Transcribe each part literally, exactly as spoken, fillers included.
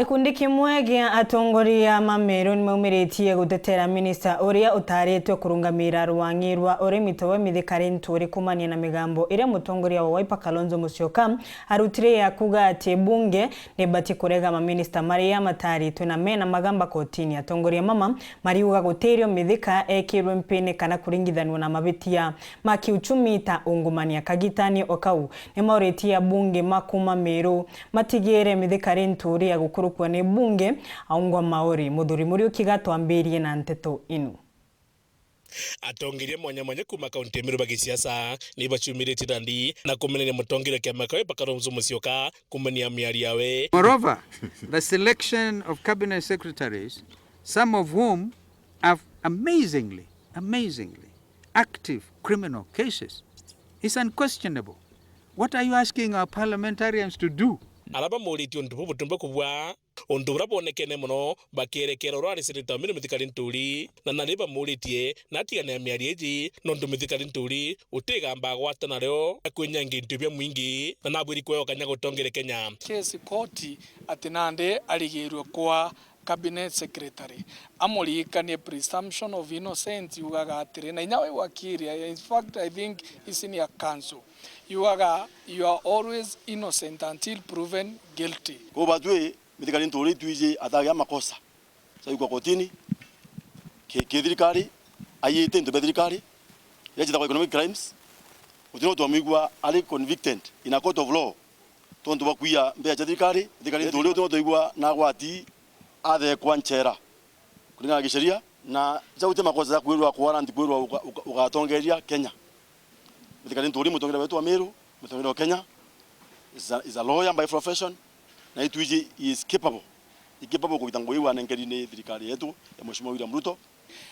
Gikundi kimwe gia atongoria ma Meru nimaumiritie gutetera minista uria utaritwe kurungamira rwang'i rwa urimi towe Mithika Linturi kumania na migambo iria mutongoria wa Wiper Kalonzo Musyoka arutire ya kuuga ati bunge nibati kurega maminista maria mataritwe na mena magamba kotini. Atongoria mama mariuga gutirio Mithika ekirwe mpini kana kuringithanua na mabitia ma kiuchumi ta ungumania. Kagitani o kau, nimauritie abunge ma kuma Meru matigire Mithika Linturi ya gukurukua ni bunge aungwa mauri. Muthuri Muriuki gatwambirie na nteto inu. Atongeria mwanya mwanya kuma kaunti ya Meru ba gisiasa ni baciumiritie nandi na kumenania mutongeria wa kiama kia Wiper Kalonzo Musyoka kumania miario yawe. Moreover, the selection of cabinet secretaries, some of whom have amazingly, amazingly active criminal cases, is unquestionable. What are you asking our parliamentarians to do? Aria bamuritie untu bubu butumba kubua, untu buria bwonekene mono bakierekera uria wari seneta wa Meru Mithika Linturi, na nari bamuritie na atigane na miario iji, nontu Mithika Linturi utigamba agwata nario na kwinyangia into bia mwingi, na nabwiri kwewa kanya gutongere Kenya. Kesi koti ati nandi arigirwe kwa cabinet secretary, amuririkanie presumption of innocence yugaga atiri, na inya wi wakiri, in fact, I think ici ni a counsel, yugaga, "You are always innocent until proven guilty." Kwou batwi Mithika Linturi twiji atagia makosa, saikwa kotini, ki, ki thirikari, ayite into bia thirikari, iria ciitagwa economic crimes, gutina twamwigua ari convicted in a court of law. Tontu bwa kwiya mbeca cia thirikari, Mithika Linturi uti no twaigua na agwati athekwa nchera kuringana na gisheria, na jau ti makosa ja kwirwa kwa warrant kwirwa uga-, uga-, ugatongeria Kenya. Mithika Linturi mutongeria wetu wa Meru, mutongeria wa Kenya, is a, is a lawyer by profession, na itwiji he is capable, he capable kugita ngugi iu anenkeri ni thirikari yetu ya Mheshimiwa William Ruto.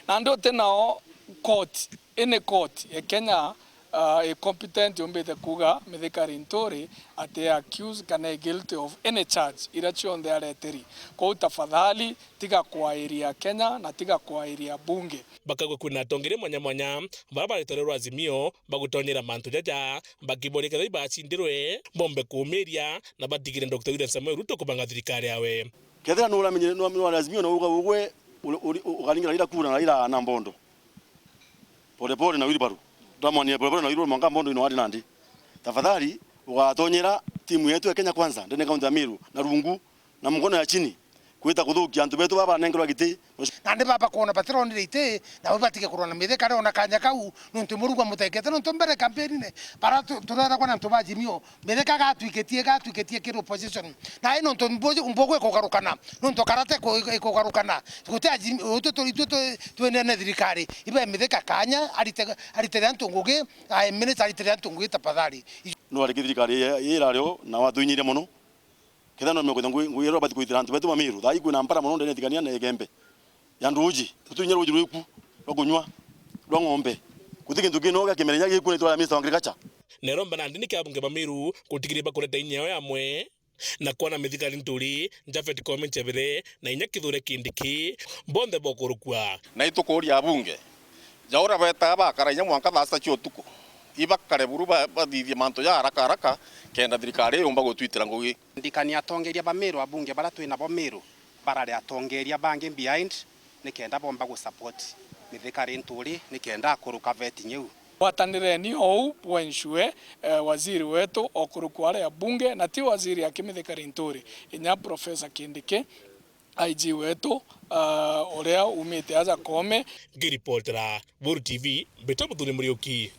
Nandi uti nao court, any court ya Kenya, uh, i competent yumbite kuuga Mithika Linturi ati accused kana e guilty of any charge iria cionthe areteri. Kwou tafadhali, tiga kwairia Kenya na tiga kwairia bunge. Bakaigua kwina atongeria mwanya mwanya baria baritwe rwa Azimio bagutonyera mantu jaja, bakiboria kethira ibacindirwe bombe kuumiria na batigire Doctor William Samoei Ruto kubanga thirikari yawe. Kethira nuramenyire, nuramenyire Azimio na uga ugwe uri, uri, ukaringira Raila kura na Raila na mbondo. Pole pole na wheelbarrow. Ndamwonire pole pole na wheelbarrow mwanka mbondo ino ari nandi. Tafadhali, ugatonyera timu yetu ya Kenya Kwanza, ndene kaunti ya Meru, na rungu, na mkono ya chini, kwita kuthukia antu betu baba banengerwa giti. Nandi baba kwona batironire iti, nabo batige kurwa na Mithika ari ona kanya kau, nontu murugwa mutekete, nontu mbere kampeni-ine, bara tu-, tureragwa na antu ba Azimio, Mithika gatwikitie, gatwikitie kiri opposition. Na ai nontu mbu-, mbugu ikugarukana, nontu karate ku-, ikugarukana. Guti aji-, utu tu-, itu tu-, twinene thirikari. Ibe Mithika kanya, arite, aritire antu ngugi, ai minister aritire antu ngugi tafadhali. No ariki thirikari ii, ii irario, na watwinyiria mono. Kethira no mekwenda ngugi, ngugi iria bati kuitira antu betu ba Meru. Thaa ii kwina mpara mono ndene thigania na Igembe. Ya nduuji, tutunya ruuji rwiku rwa kunywa, rwa ng'ombe. Guti kintu kino gia kimereria gikuni twara Minister wa Agriculture. Neromba nandi ni kia abunge ba Meru gutigiria bakureta inya yao yamwe na kwana Mithika Linturi, Japhet Koome Nchebere na inya Kithure Kindiki, bonthe bokurukua. Na itukuria abunge, jaura betaa bakara inya mwanka thaa sita cia utuku, ibakare buru ba-, bathithie mantu ja haraka haraka, kenda thirikari yumba gutwitira ngugi. Ndikania atongeria ba Meru, abunge baria twi nabo Meru, barari atongeria bangi behind, nikenda bomba gu support Mithika Linturi, nikenda akuruka vetting iu. Gwatanireni ou bwa ensure, eh, waziri wetu okurukwa aria bunge, na ti waziri aki Mithika Linturi, inya Professor Kindiki, I G wetu, ah, uria umite aja Koome. Ngiripotera Buru T V, mbitwa Muthuri Muriuki.